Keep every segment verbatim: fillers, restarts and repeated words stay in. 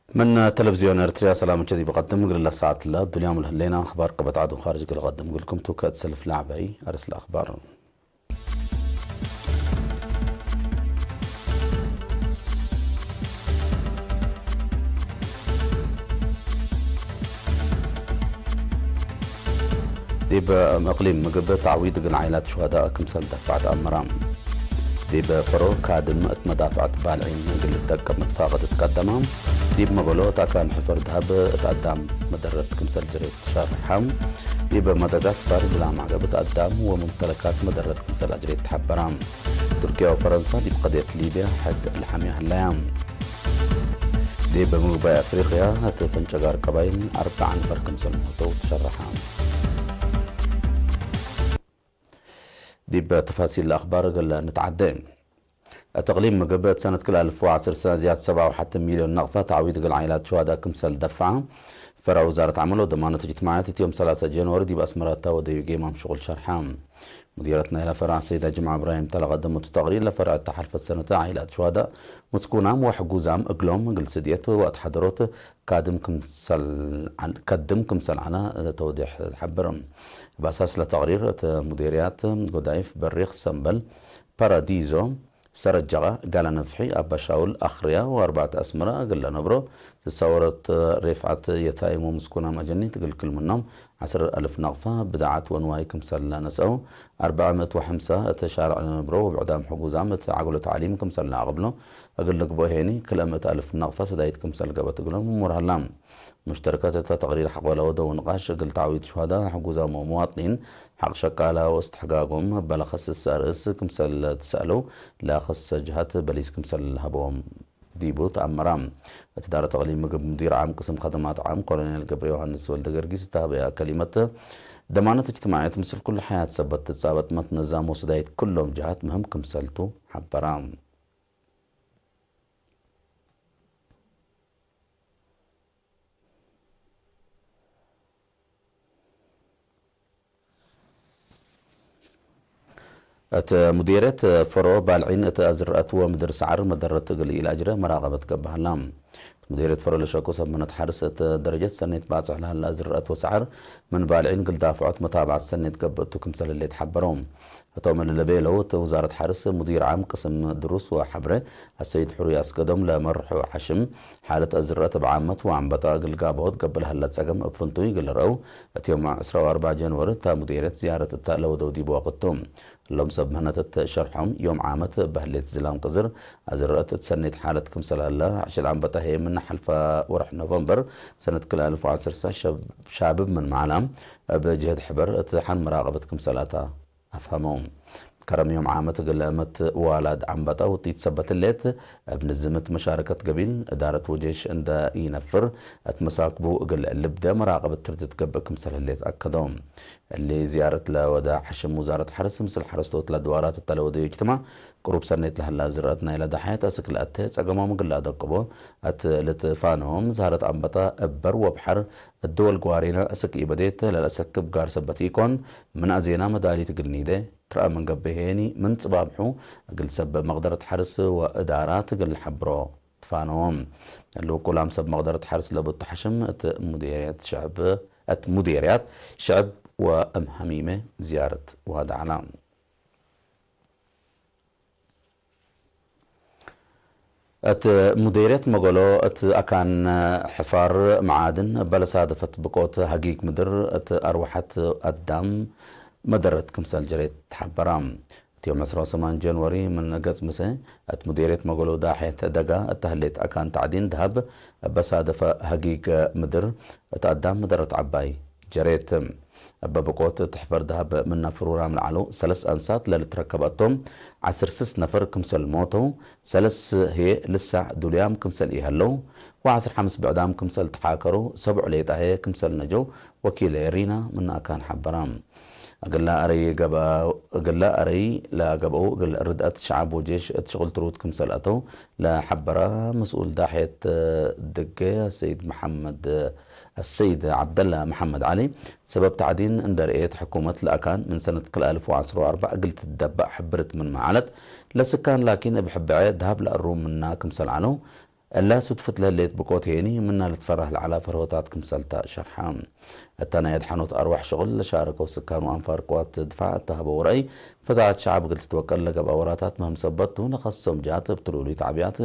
ምን ተለቪዝዮን ኤርትርያ ሰላምቼ ዲብ ቀድም እግል ለሰዓት ለዱልያም ለህሌና አኽባር ቅበት ዐድ ወኻርጅ እግል ቀድም እግልኩም ቱ። ከእት ሰልፍ ለዐባይ አርእስ ለአኽባር። ዲብ እቅሊም ምግብ ተዕዊድ እግል ዓኢላት ሹሀዳእ ክምሰል ደፍዐት አመረ። ዲብ ፈሮ ካድም እት መዳፍዐት ባልዒን እግል ልትደቀብ መትፋቀት ትቀደመ። ዲብ መገሎ እት አካን ሕፈር ደሀብ እት አዳም መደረት ክምሰል ጅሬት ሸርሐ። ዲብ መደጋስካር ዝላም ዐቀብ እት አዳም ወሙምተለካት መደረት ክምሰል አጅሬት ተሐበረ። ቱርክየ ወፈረንሰ ዲብ ቀድየት ሊብየ ሕድ ለሐምየ ሀለያ። ዲብ ምግባይ አፍሪቅያ እት ፈንጨጋር ቀባይል አርበዕ ነፈር ክምሰል ሞተው ትሸረሐ። ዲብ ተፋሲል ለአኽባር እግል ንትዓዴ። እት እቅሊም ምግብ እት ሰነት ክል አልፍ ወዐስር ሰ ዝያድ ሰብዓ ወሐቲ ሚልዮን ነቅፈ ተዕዊድ እግል ዓኢላት ሹሀዳእ ክምሰል ደፍዐ ፈርዕ ውዛረት ዐመል ወደማነት እጅትማዕየት እት ዮም ሰላሰ ጀንወሪ ዲብ አስመረ እተ ወደዩ ጌማም ሽቁል ሸርሐ። ሙዲረት ናይለ ፈርዕ ሰይድ አጅምዓ እብራሂም እተ ለቀደመቱ ተቅሪር፣ ለፈርዕ እተ ሐልፈት ሰነተ ዓኢላት ሹሀዳእ ምስኩናም ወሕጉዛም እግሎም እግል ስድየት ወአትሓደሮት ካድም ክምሰል ዐል-፣ ከድም ክምሰል ዐለ ተውዴሕ ተሐብር። እብ አሳስ ለተቅሪር እት ሙዴርያት ጎዳይፍ፣ በሪክ፣ ሰምበል፣ ፓራዲዞ፣ ሰረጀቀ፣ ጋላ ነፍሒ፣ አባ ሻውል፣ አክርያ ወአርበዕተ አስመረ እግል ለነብሮ ትሳወረት ሬፍዐት የታይም ወምስኩናም አጀኒት እግል ክል ምኖም ዐስር አልፍ ነቅፈ ብዳዓት ወንዋይ ክምሰል ለነስአው፣ አርበዕ ምእት ወሐምሰ እት ሻርዕ ለነብሮ ወብዕዳም ሕጉዛም እት ዐግሎ ተዕሊም ክምሰል ለአቅብሎ እግል ልግብኦ ሄኒ፣ ክልኤ ምእት አልፍ ነቅፈ ስዳይት ክምሰል ገብአት እግሎም እሙር ሀላ። ሙሽተርከት እተ ተቅሪር ሐቆ ለወደው ንቃሽ እግል ተዕዊድ ሹሀዳእ፣ ሕጉዛም ወመዋጥኒን፣ ሐቅ ሸቃላ ወእስትሕጋጎም እበ ለከስስ አርእስ ክምሰል ትሰአለው፣ ለከሰ ጀሀት በሊስ ክምሰል ሀበዎም ዲቡ ተአመረ። እት እዳረት እቅሊም ምግብ ሙዲር ዓም ቅስም ከደማት ዓም ኮሎኔል ገብረ ዮሐንስ ወልደገርጊስ እተ ሀበያ ከሊመት፣ ደማነት እጅትማዕየት ምስል ኩሉ ሐያት ሰበት ትጻበጥ መትነዛም ወስዳይት ኩሎም ጀሀት ምህም ክምሰልቱ ሐበረ። እት ሙዴርየት ፈሮ ባልዒን እት አዝረአት ወምድር ሰዐር መደረት እግል ኢለአጅረ መራቀበት ገብእ ሀላ። እት ሙዴርየት ፈሮ ለሸቁ ሰብ ምነት ሐርስ እት ደረጀት ሰኔት ባጽሕ ለሀለ አዝረአት ወሰዐር ምን ባልዒን እግል ዳፍዖት መታብዐት ሰኔት ገብእ ቱ ክምሰል ህሌት ሐበረው። ህቶም እሊ ለቤለው እት ውዛረት ሐርስ ሙዲር ዓም ቅስም ድሩስ ወሐብሬ አሰይድ ሕሩይ አስገዶም ለመርሑ ሐሽም፣ ሓለት አዝረአት እብ ዓመት ወአንበጣ እግል ጋብሆት ገብእ ለሀለ ጸገም እብ ፍንቱይ እግል ልርአው፣ እት ዮም ዕስራ ወአርበዕ ጀንወሪ እተ ሙዴርየት ዝያረት እተ ለወደው ዲብ ወቅት ቱ። እሎም ሰብ ምህነት እት ሸርሖም፣ ዮም ዓመት እበ ህሌት ዝላም ቅዝር አዝረአት እት ሰኔት ሓለት ክምሰል ሀለ፣ ዕሽል አንበጣ ህዬ ምነ ሐልፈ ወርሕ ኖቨምበር ሰነት ክልኤ አልፍ ወዐሰርተ ሸብ-፣ ሻብብ ምን መዓላ እብ ጅህት ሕበር እት ሐን መራቀበት ክምሰል አታ። አፍሀመው። ከረም ዮም ዓመት እግል መትዋላድ አንበጣ ውጢት ሰበት ህሌት፣ እብ ንዝምት መሻረከት ገቢል፣ እዳረት ወጄሽ እንደ ኢነፍር፣ እት መሳክቡ እግል ልብደ መራቀበት ትርድት ገብእ ክምሰል ህሌት አከደው። እሊ ዝያረት ለወደ ሐሽም ውዛረት ሐርስ ምስል ሐረስቶት ለአድዋራት እተ ለወደዩ እጅትማዕ፣ ቅሩብ ሰኔት ለሀላ ዝርአት ናይለ ደሓየት አስክ ለአቴ ጸገሞም እግል ለአደቅቦ እት ልትፋኖም፣ ዛህረት አንበጣ እብ በር ወበሐር እት ድወል ግዋሬነ አስክ ኢበዴት ለለአሰክብ ጋር ሰበት ኢኮን፣ ምን አዜና መዳሊት እግል ኒዴ ትረአ ምን ገብእ ሄኒ፣ ምን ጽባብሑ እግል ሰብ መቅደረት ሐርስ ወእዳራት እግል ለሐብሮ ትፋነዎም። እሉ ኩላም ሰብ መቅደረት ሐርስ ለቡ ተሐሽም እት ሙዴርያት ሸዕብ፣ እት ሙዴርያት ሸዕብ ወእም ሐሚሜ ዝያረት ዋደ ዐላ። እት ሙዴርየት መገሎ እት አካን ሕፋር መዓድን እበ ለሳደፈት ብቆት ሀጊግ ምድር እት አርወሐት አዳም መደረት ክምሰል ጀሬት ተሐበራ። እት ዮም ዕስራ ወሰማን ጀንወሪ ምን ገጽ ምሰ፣ እት ሙዴርየት መገሎ ዳሕየት ደጋ እተ ህሌት አካን ተዕዲን ደሀብ እበ ሳደፈ ሀጊግ ምድር እት አዳም መደረት ዐባይ ጀሬት። እበ ብቆት እት ሕፈር ደሀብ ምነ ፍሩራም ለዐለው ሰለስ አንሳት ለልትረከብ አቶም፣ ዐስር ስስ ነፈር ክምሰል ሞተው፣ ሰለስ ህዬ ልሳዕ ዱልያም ክምሰል ኢሀለው፣ ወዐስር ሐምስ ብዕዳም ክምሰል ተሓከረው፣ ሰብዑ ሌጣ ህዬ ክምሰል ነጀው ወኪል ሪና ምን አካን ሐበራ። እግለ አረይ ገበ-፣ እግለ አረይ ለገብአው እግል ርድአት ሸዐብ ወጄሽ እት ሽቅል ትሩድ ክምሰል አተው ለሐበረ መስኡል ዳሕየት ድጌ አሰይድ መሐመድ፣ አሰይድ ዐብደላ መሐመድ ዐሊ፣ ሰበብ ተዕዲን እንደ ርኤት ሕኩመት ለአካን ምን ሰነት ክልኤ አልፍ ወዐስር ወአርበዕ እግል ትደበእ ሕብርት ምንመ ዐለት፣ ለስካን ላኪን እብ ሕብዐ ደሀብ ለአሩም ምና ክምሰል ዐለው፣ እለ ሱድፍት ለህሌት ብቆት ሄኒ፣ ምና ልትፈራህ ለዐላ ፈርሆታት ክምሰልታ ሸርሐ። እተ ናይ አድሐኖት አርዋሕ ሽቁል ለሻረከው ስካን ወአንፋር ቅዋት ድፋዕ እተ ሀበው ረአይ፣ ፈዛዐት ሸዐብ እግል ትትወቀል ለገብአ ወራታት ምህም ሰበት ቱ፣ ለከስሶም ጃት እብ ትሉሉይ ተዕቢያት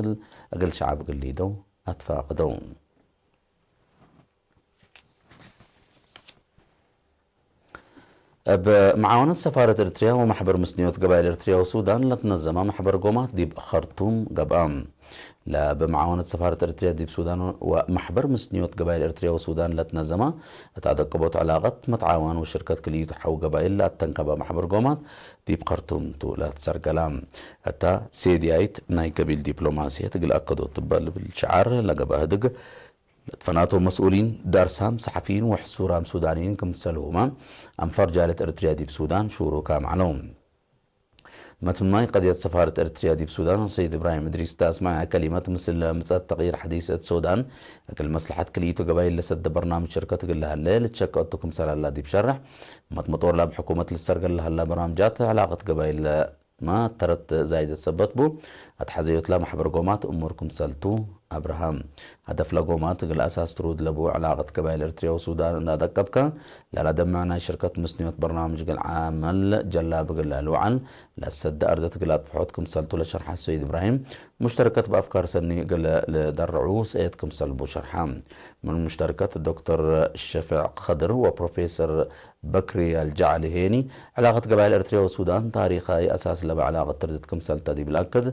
እግል ሸዐብ እግል ሊደው አትፋቅደው። እብ መዓወነት ሰፋረት ኤርትርያ ወመሕበር ምስንዮት ገባይል ኤርትርያ ወሱዳን ለትነዘመ መሕበር ጎማት ዲብ ኸርቱም ገብአ። ለእብ መዓወነት ሰፋረት ኤርትርያ ዲብ ሱዳን ወመሕበር ምስንዮት ገባይል ኤርትርያ ወሱዳን ለትነዘመ እት አደቅቦት ዕላቀት መትዓወን ወሽርከት ክልኢቱ ሐው ገባይል ለአተንከበ መሕበር ጎማት ዲብ ኸርቱም ቱ ለትሰርገላ። እታ ሴድያይት ናይ ገቢል ዲፕሎማስየት እግል አከዶት ትበል እብል ሸዓር ለገብአ ህድግ ለትፈናቶም መስኡሊን፣ ደርሳም፣ ሰሐፊይን ወሕሱራም ሱዳንይን ክምሰልሁመ፣ አንፋር ጃልየት ኤርትርያ ዲብ ሱዳን ሹሩካም ዐለው። መትምማይ ቀድየት ሰፋረት ኤርትርያ ዲብ ሱዳን ሰይድ እብራሂም እድሪስ ተ አስመዐ ከሊመት ምስል ምጸት ተቅይር ሐዲስ እት ሱዳን፣ እግል መስለሐት ክልኢቱ ገባይል ለሰደ በርናምጅ ሽርከት እግል ለሀለ ልትሸቀ እቱ ክምሰል ሀላ ዲብ ሸርሕ፣ መትመጦር ለእብ ሕኩመት ልትሰርገል ለሀላ በርናምጃት ዕላቀት ገባይል ማ ተረት ዛይደት ሰበት ቡ፣ አትሐዘዮት ለመሕበር ጎማት እሙር ክምሰልቱ አብርሃም። ሀደፍ ለጎማት እግል አሳስ ትሩድ ለቡ ዕላቀት ገባይል ኤርትርያ ወሱዳን እንዳ አደቀብከ፣ ለለደምዕ ናይ ሽርከት ምስንዮት በርናምጅ እግል ዓመል ጀላብ እግል ለልውዓል ለሰደ አርደት እግል አጥፍሖት ክምሰልቱ ለሸርሐ ሰይድ እብራሂም፣ ሙሽተረከት በአፍካር ሰኒ እግል ልደርዑ ሰእየት ክምሰል ቡ ሸርሐ። ምን ሙሽተረከት ዶክተር ሸፊዕ ከድር ወፕሮፌሰር በክሪ አልጃዕሊ ሄኒ፣ ዕላቀት ገባይል ኤርትርያ ወሱዳን ታሪካይ አሳስ ለበ ዕላቀት ትርድት ክምሰል ተ ዲብ ለአክድ፣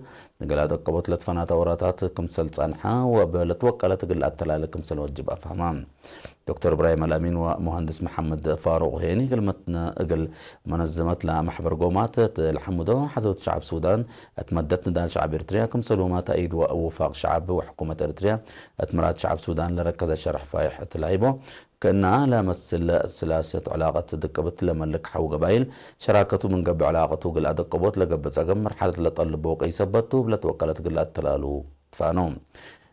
እግል አደቀቦት ለትፈናተ ወራታት ክምሰል ጸንሐ ወእብ ለትወቀለት እግል ለአተላለ ክምሰል ወጅብ አፍሀማ። ዶክተር እብራሂም አልአሚን ወሙሀንድስ መሐመድ ፋሩቅ ሄኒ፣ እግል መትነ እግል መነዘመት ለመሕበር ጎማት እት ለሐምዶ ሐዘውት ሸዐብ ሱዳን እት መደት ንዳል ሸዐብ ኤርትርያ ክምሰልሁመ ተእይድ ወውፋቅ ሸዐብ ወሕኩመት ኤርትርያ እት ምራድ ሸዐብ ሱዳን ለረከዘ ሸርሕ ፋይሕ እት ለህይቦ፣ ክእና ለመስል ስላሰት ዕላቀት ድቅብት ለመልክ ሐው ገባይል ሸራከቱ ምን ገብእ ዕላቀቱ እግል አደቅቦት ለገብእ ጸገም መርሐለት ለጠልቦ ወቀይ ሰበት ቱ እብ ለትወቀለት እግል አተላሉ ትፋኑ።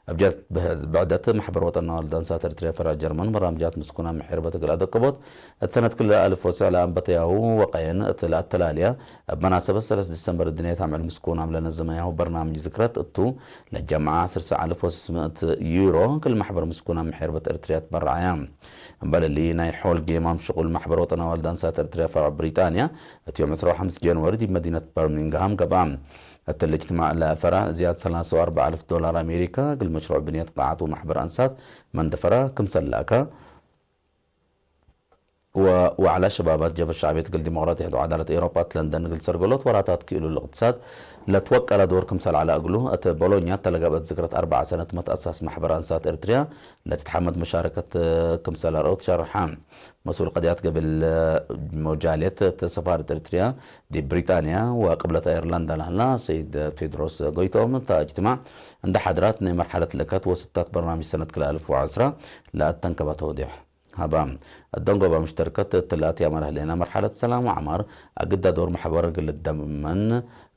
እብ ጀት ብህ-፣ ብዕደት መሕበር ወጠን ነዋልድ አንሳት ኤርትርያ ፈርዕ ጀርመን በራምጃት ምስኩና ምሕርበት እግል አደቅቦት እት ሰነት ክልኤ አልፍ ወስዕ ለአንበተያሁ ወቀየን እት ለአተላልያ እብ መናሰበት ሰለስ ዲሰምበር እድንየት አምዕል ምስኩናም ለነዘመያሁ በርናምጅ ዝክረት እቱ ለጀምዐ ዐስር አልፍ ወስስ ምእት ዩሮ ክል መሕበር ምስኩናም ምሕርበት ኤርትርያ ትበረዐያ። እምበል እሊ፣ ናይ ሖል ጌማም ሽቁል መሕበር ወጠናዊ አልዳንሳት ኤርትርያ ፈርዕ ብሪጣንያ፣ እት ዮም ዕስራ ወሐምስ ጃንዋሪ ዲብ መዲነት በርሚንግሃም ገብአ። እትሊ እጅትማዕ ለፈራ ዝያድ ሰላሳ ወአርበዕ አልፍ ዶላር አሜሪካ፣ እግል መሽሩዕ ብንየት ቃዓት ወመሕበር አንሳት መንደፈራ ክምሰል ለአከ፣ ወ-፣ ወዐለ ሸባባት ጀብሀት ሸዕብየት እግል ዲሞቅራጥየት ወዐዳለት ኤውሮጳ እት ለንደን እግል ሰርገሎት ወራታት ክእሉ ለእቅትሳድ ለትወቀለ ዶር ክምሰል ዐለ እግሉ፣ እት ቦሎኛ እተ ለገብአት ዝክረት አርበዕ ሰነት መትአሳስ መሕበር አንሳት ኤርትርያ ለትትሐመድ መሻረከት ክምሰል አርአው ትሸርሐ። መስኡል ቀድያት ገቢል ሞጃልየት እት ሰፋረት ኤርትርያ ዲብ ብሪጣንያ ወቅብለት አየርላንዳ ለሀላ ሰይድ ቴድሮስ ጎይቶም፣ እተ እጅትማዕ እንዴ ሐድራት ናይ መርሐለት ለከት ወስታት በርናምጅ ሰነት ክልኤ አልፍ ወዐስራ ለአተንከበ ተውዴሕ ሀባ። እት ደንጎበ ሙሽተርከት እት ለአትየ አመረ ህሌነ መርሐለት ሰላም ወዐማር አግዳ ዶር መሕበር እግል ልደመን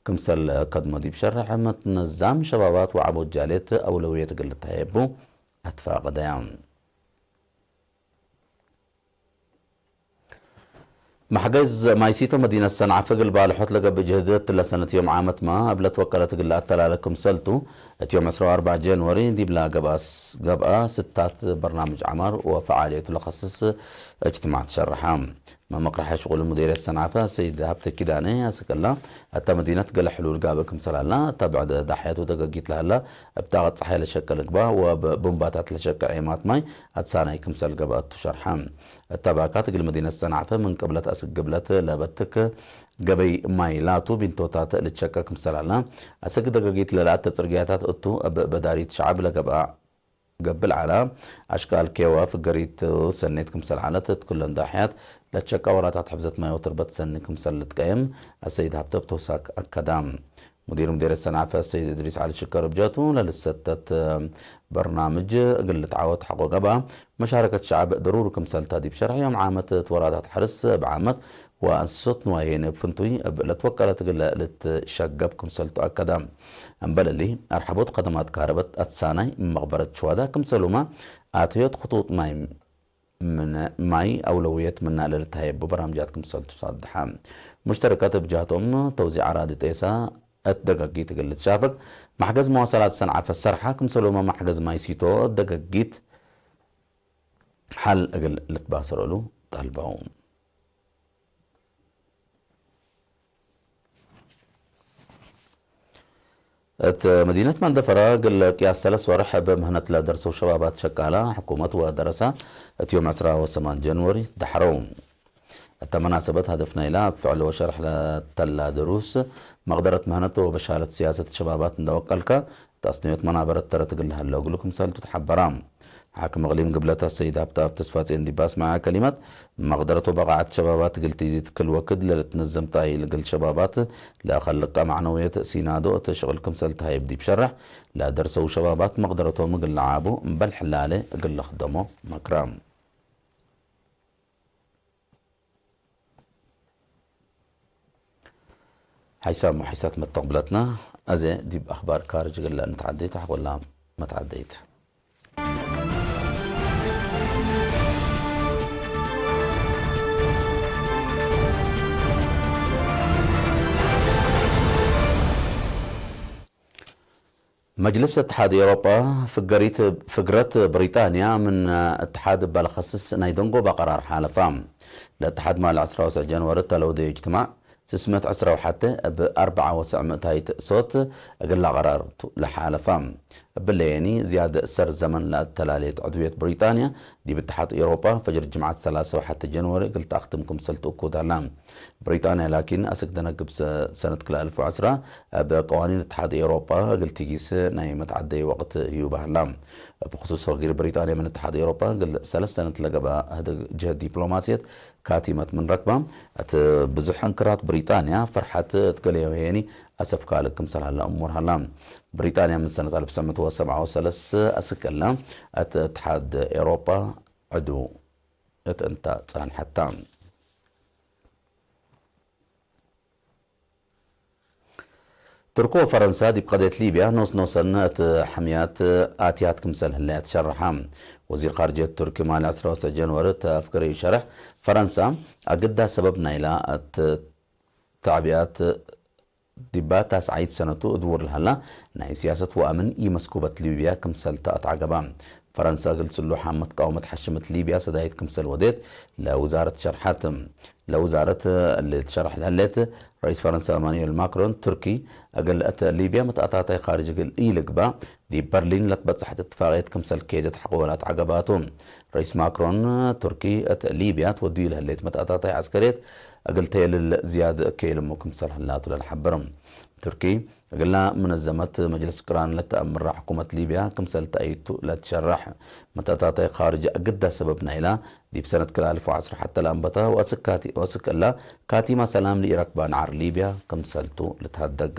ክምሰል ከድሞ ዲብ ሸርሕ፣ መትነዛም ሸባባት ወዐቦት ጃልየት አውለውየት እግል ልትሀየቡ አትፋቀደያ። መሕገዝ ማይ ሲቶ መዲነት ሰንዓፈ እግል ባልሖት ለገብእ ጅህድ እትለ ሰነት ዮም ዓመትመ እብ ለትወቀለት እግል ለአተላለ ክምሰልቱ፣ እት ዮም ዕስራ ወአርበዕ ጃንዋሪ ዲብላ ገብአ ስ-፣ ገብአ ስታት በርናምጅ ዐማር ወፈዓልየቱ ለከስስ እጅትማዕ ትሸርሐ። መመቅረሐ ሽቁል ሙዲርየት ሰንዓፈ ሰይድ ሀብተ ኪዳነ አስክ እላ፣ እተ መዲነት ገሌ ሕሉል ጋብእ ክምሰል ሀላ፣ እተ ብዕድ ዳሕየት ወደገጊት ለሀላ እብ ጣቀት ጸሓይ ለሸቀ ልግባእ ወእብ ቡምባታት ለሸቀ ዔማት ማይ አትሳናይ ክምሰል ገብአቱ ሸርሐ። እተ ባካት እግል መዲነት ሰንዓፈ ምን ቅብለት አስክ ግብለት ለበትክ ገበይ ማይ ላቱ ቢንቶታት ልትሸቀ ክምሰል ሀላ፣ አስክ ደገጊት ለለአተ ጽርግያታት እቱ እብ በዳሪት ሸዐብ ለገብአ ገብእ ለዐለ አሽቃል ኬወ ፍገሪት ሰኔት ክምሰል ዐለት፣ እት ኩለን ዳሕያት ለትሸቀ ወራታት ሕፍዘት ማይ ወትርበት ሰኒ ክምሰል ልትቀየም አሰይድ ሀብተ እብ ተውሳክ አከዳ። ሙዲር ሙዲርየት ሰንዓፈ አሰይድ እድሪስ ዐሊ ሽከር እብ ጀቱ፣ ለልሰተት በርናምጅ እግል ልትዓወት ሐቆ ገብአ፣ መሻረከት ሸዐብ ድሩር ክምሰልታ ዲብ ሸርሕ፣ ዮም ዓመት እት ወራታት ሐርስ እብ ዓመት ወአንስሶት ንዋይሄን እብ ፍንቱይ እብ ለትወቀለት እግል ልትሸገብ ክምሰልቱ አከዳ። እምበል እሊ፣ አርሐቦት ከደማት ካርበት አትሳናይ፣ መቅበረት ሽዋዳ ክምሰሉመ አትዮት ክጡጥ ማይ ምን ማይ አውለውየት ምና ለልትሀየቡ በራምጃት ክምሰልቱ ሳድሐ። ሙሽተረከት እብ ጀህቶም ተውዚዕ አራዲ ጤሳ እት ደገጊት እግል ልትሻፈግ፣ መሕገዝ መዋሰላት ሰንዓ ፈሰርሐ፣ ክምሰልሁመ መሕገዝ ማይ ሲቶ እት ደገጊት ሐል እግል ልትባሰር እሉ ጠልበው። እት መዲነት መንደፈራ እግል ቅያስ ሰለስ ወርሕ እብ ምህነት ለደርሰው ሸባባት ሸቃላ ሕኩመት ወደረሰ እት ዮም ዕስራ ወሰማን ጀንወሪ ደሐረው። እተ መናሰበት ሀደፍ ናይላ እብ ፍዕል ወሸርሕ ለተላ ድሩስ፣ መቅደረት ምህነት ወበሻለት ስያሰት ሸባባት እንደ ወቀልከ፣ እት አስንዮት መናበረት ተረት እግል ለሀለው እግሉ ክምሰልቱ ተሐበራ። ሓክም እቅሊም ግብለተ ሰይድ ሀብተአብ ተስፋጼን ዲብ አስመዐ ከሊመት፣ መቅደረት ወበቃዐት ሸባባት እግል ትዚድ ክል ወክድ ለልትነዘም ጣይል እግል ሸባባት ለከልቀ መዕነውየት ሲናዶ እት ሽቅል ክምሰል ተሀይብ ዲብ ሸረሕ፣ ለደርሰው ሸባባት መቅደረቶም እግል ለዓቡ እምበል ሕላሌ እግል ለክደሞ መክረ። ሓይሳም ወሓይሳት መተቅብለትና፣ አዜ ዲብ አኽባር ካርጅ እግል ለእንትዓደይ ተሐቆላ መትዓደይት። መጅልስ እትሓድ ኤውሮጳ፣ ፍገሪት፣ ፍግረት ብሪጣንያ ምን እትሓድ እበ ለከስስ ናይ ደንጎበ ቀራር ሓለፋ። ለእትሓድ ማል ዕስራ ወሰዕ ጀንወሪ እተ ለውደዩ እጅትማዕ፣ ስስ ምእት ዕስራ ወሐቴ እብ አርበዓ ወሰዕ ምእታይት ሶት እግላ ቀራር ቱ ለሓለፋ። እብለየኒ ዝያድ ሰር ዘመን ለአተላሌት ዕድውየት ብሪጣንያ ዲብ እትሓድ ኤውሮጳ፣ ፈጅር ጅምዓት ሰላሳ ወሐቴ ጀንወሪ እግል ተአክትም ክምሰል ትእኩድ ሀላ። ብሪጣንያ ላኪን፣ አስክ ደነግብ ሰ-፣ ሰነት ክልኤ አልፍ ወዐስራ፣ እብ ቀዋኒን እትሓድ ኤውሮጳ እግል ቲጊስ ናይ መትዓደይ ወቅት ህዩ በህላ። እብ ክሱስ ፈጊር ብሪጣንያ ምን እትሓድ ኤውሮጳ እግል ሰለስ ሰነት ለገብአ ህድግ ጅህድ ዲፕሎማስየት ካቲመት ምን ረክባ፣ እት ብዙሕ እንክራት ብሪጣንያ ፈርሐት እት ገሌ ወሄኒ አሰፍ ካልእ ክምሰል ሀላ እሙር ሀላ። ብሪጣንያ ምን ሰነት አልፍ ትሰዕ ምእት ወሰብዓ ወሰለስ አስክ እለ እት እትሓድ ኤውሮጳ ዕዱ እት እንተ ጸንሐታ። ቱርክ ወፈረንሳ ዲብ ቀድየት ሊብያ ኖስ ኖሰን እት ሕምያት አትያት ክምሰል ህለያት ሸርሐ። ወዚር ካርጅየት ቱርኪ ማል ዕስራ ወሰዕ ጀንወሪ እት አፍገረዩ ሸርሕ፣ ፈረንሳ አግዳ ሰበብ ናይላ እት ተዕቢያት ዲባ ታስዓይት ሰነቱ እድውር ለሀላ ናይ ስያሰት ወአምን ኢመስኩበት ሊብያ ክምሰል ተአትዐገባ። ፈረንሳ እግል ስሉሕ አመት ቃውመት ሐሽመት ሊብያ ሰዳይት ክምሰል ወዴት ለውዛረት ሸርሐት። ለውዛረት እሊ ትሸርሕ ለህሌት፣ ረኢስ ፈረንሳ ኢማኑኤል ማክሮን፣ ቱርኪ እግል እት ሊብያ መትአታታይ ካርጅ እግል ኢልግባእ ዲብ በርሊን ለትበጽሐት እትፋቅየት ክምሰል ኬደት ሐቆ ወላት ዐገባቱ። ረኢስ ማክሮን፣ ቱርኪ እት ሊብያ ትወድዩ ለህሌት መትአታታይ ዐስከርየት እግል ተየልል ዝያድ እከይልሙ ክምሰል ህላቱ ለልሐብር። ቱርኪ፣ እግላ መነዘመት መጅልስ ቅራን ለተአምራ ሕኩመት ሊብያ ክምሰል ተአይቱ ለትሸረሕ። መትአታታይ ካርጅ አግዳ ሰበብ ናይላ፣ ዲብ ሰነት ክልኤ አልፍ ወዐስር ሐተ ለአንበተ ወአስክ ካቲ-፣ ወአስክ እላ ካቲማ ሰላም ለኢረክባ ነዓር ሊብያ ክምሰልቱ ልትሀደግ።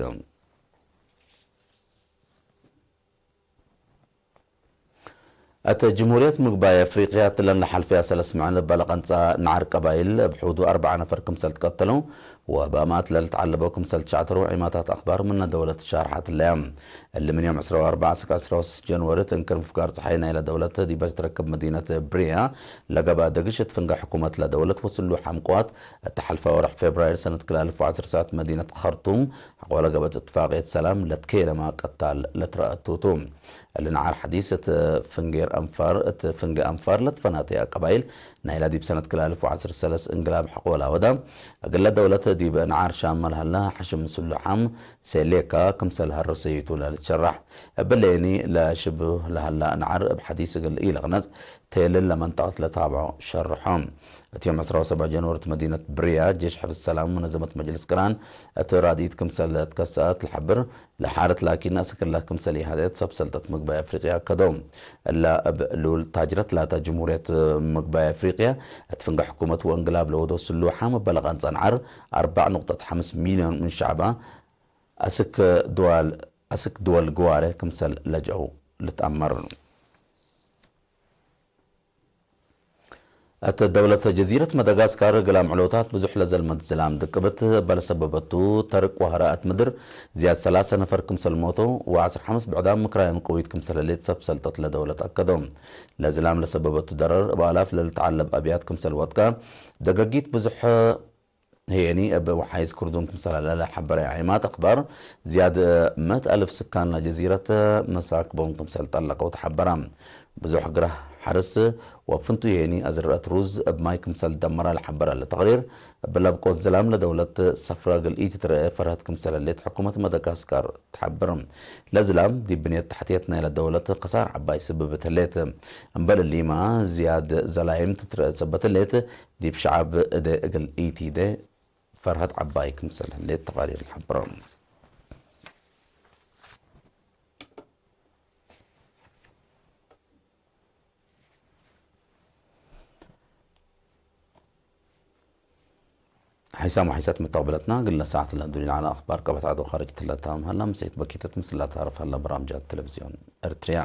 እት ጅምሁርየት ምግባይ አፍሪቅያ እትለን ለሐልፈያ ሰለስ መዕል እበ ለቀንጸ ነዓር ቀባይል እብ ሑዱ አርበዐ ነፈር ክምሰል ትቀተለው ወበአማት ለልትዐለበው ክምሰል ትሸዕተረው ዒማታት አክባር ምነ ደውለት ሻርሐት ህለያ። እሊ ምን ዮም ዕስራ ወአርበዕ እስክ ዕስራ ወስስ ጀንወሪ እት እንክር ምፍጋር ጸሓይ ናይለ ደውለት ዲበ ትትረክብ መዲነት ብርያ ለገብአ ደግሽ እት ፍንጌ ሕኩመት ለደውለት ወስሉሕ አምቅዋት እት ሐልፈ ወርሕ ፌብራይር ሰነት ክልኤ አልፍ ወዐስር ሰዓት መዲነት ከርቱም ሐቆ ለገብአት እትፋቅየት ሰላም ለትኬለማ ቀታል ለትረአቱ ቱ። እሊ ነዓር ሐዲስ እት ፍንጌር አንፋር፣ እት ፍንጌ አንፋር ለትፈናተየ ቀባይል ናይላ ዲብ ሰነት ክልኤ አልፍ ወዐስር ሰለስ እንግላብ ሐቆ ለአወዳ፣ እግለ ደውለት ዲብ ነዓር ሻመ ለሀላ ሐሽም ስሉሓም ሴሌካ ክምሰል ሀረሰዩ ቱ ለልትሸራሕ። እብለኒ ለሽብህ ለሀላ ነዓር እብ ሐዲስ እግል ኢለቅነጽ ቴልል ለመንጠቀት ለታብዖ ሸርሖ። እት ዮም ዕስራ ወሰብዓ ጀንወሪ እት መዲነት ብርያ ጄሽ ሕፍዝ ሰላም መነዘመት መጅልስ ቅራን እት ራድኢት ክምሰል ለትከሰአት ለሐብር፣ ለሓረት ላኪን አስክ እለ ክምሰል ኢሀደት ሰብ ሰልጠት ምግባይ አፍሪቅያ አከደው። እለ እብ ሉል ታጅረት ላታ ጅምሁርየት ምግባይ አፍሪቅያ እት ፍንገ ሕኩመት ወእንግላብ ለወደው ስሉሓም እበ ለቀንጸ ነዓር አርበዕ ንቁጠት ሐምስ ሚልዮን ምን ሸዕባ አስክ ድዋል፣ አስክ ድወል ግዋሬ ክምሰል ለጀአው ልትአመር። እት ደውለት ጀዚረት መደጋስካር እግል አምዕሎታት ብዙሕ ለዘልመት ዝላም ድቅብት እበ ለሰበበቱ ተርቅ ወሀረአት ምድር ዝያድ ሰላሰ ነፈር ክምሰል ሞተው ወዐስር ሐምስ ብዕዳም ምክራዮም ቅዊት ክምሰል ህሌት ሰብ ሰልጠት ለደውለት አከደው። ለዝላም ለሰበበቱ ደረር እብ አላፍ ለልትዓለብ አብያት ክምሰል ወድቀ፣ ደገጊት ብዙሕ ህዬኒ እብ ወሓይዝ ክርዱን ክምሰል ዐለ ለሐበረ ዓይማት አክባር፣ ዝያድ ምእት አልፍ ስካን ለጀዚረት መሳክቦም ክምሰል ጠለቀው ተሐበረ። ብዙሕ ግራህ ሐርስ ወፍንቱ ህዬኒ አዝረአት ሩዝ እብ ማይ ክምሰል ደመረ ለሐበረ ለተቅሪር፣ እብ ለብቆት ዝላም ለደውለት ሰፍረ እግል ኢትትረኤ ፈርሀት ክምሰል ህሌት ሕኩመት መደጋስካር ተሐብር። ለዝላም ዲብ ብንየት ተሕትየት ናይለ ደውለት ከሳር ዐባይ ስብብት ህሌት። እምበል እሊመ፣ ዝያድ ዘላይም ትትረኤ ሰበት ህሌት፣ ዲብ ሸዐብ እዴ እግል ኢቲዴ ፈርሀት ዐባይ ክምሰል ህሌት ተቃሪር ለሐብረ። ሐይሳም ወሐይሳት መተቅብለትና፣ እግለ ሰዓት ለአዱኒ ለዐለ አክባር ቀበት ዐድ ወካርጅ ትለታም ሀላ፣ ምሰይት በኪተት ምስላ ታርፍ ሀላ በራምጃት ቴሌቪዝዮን ኤርትርያ።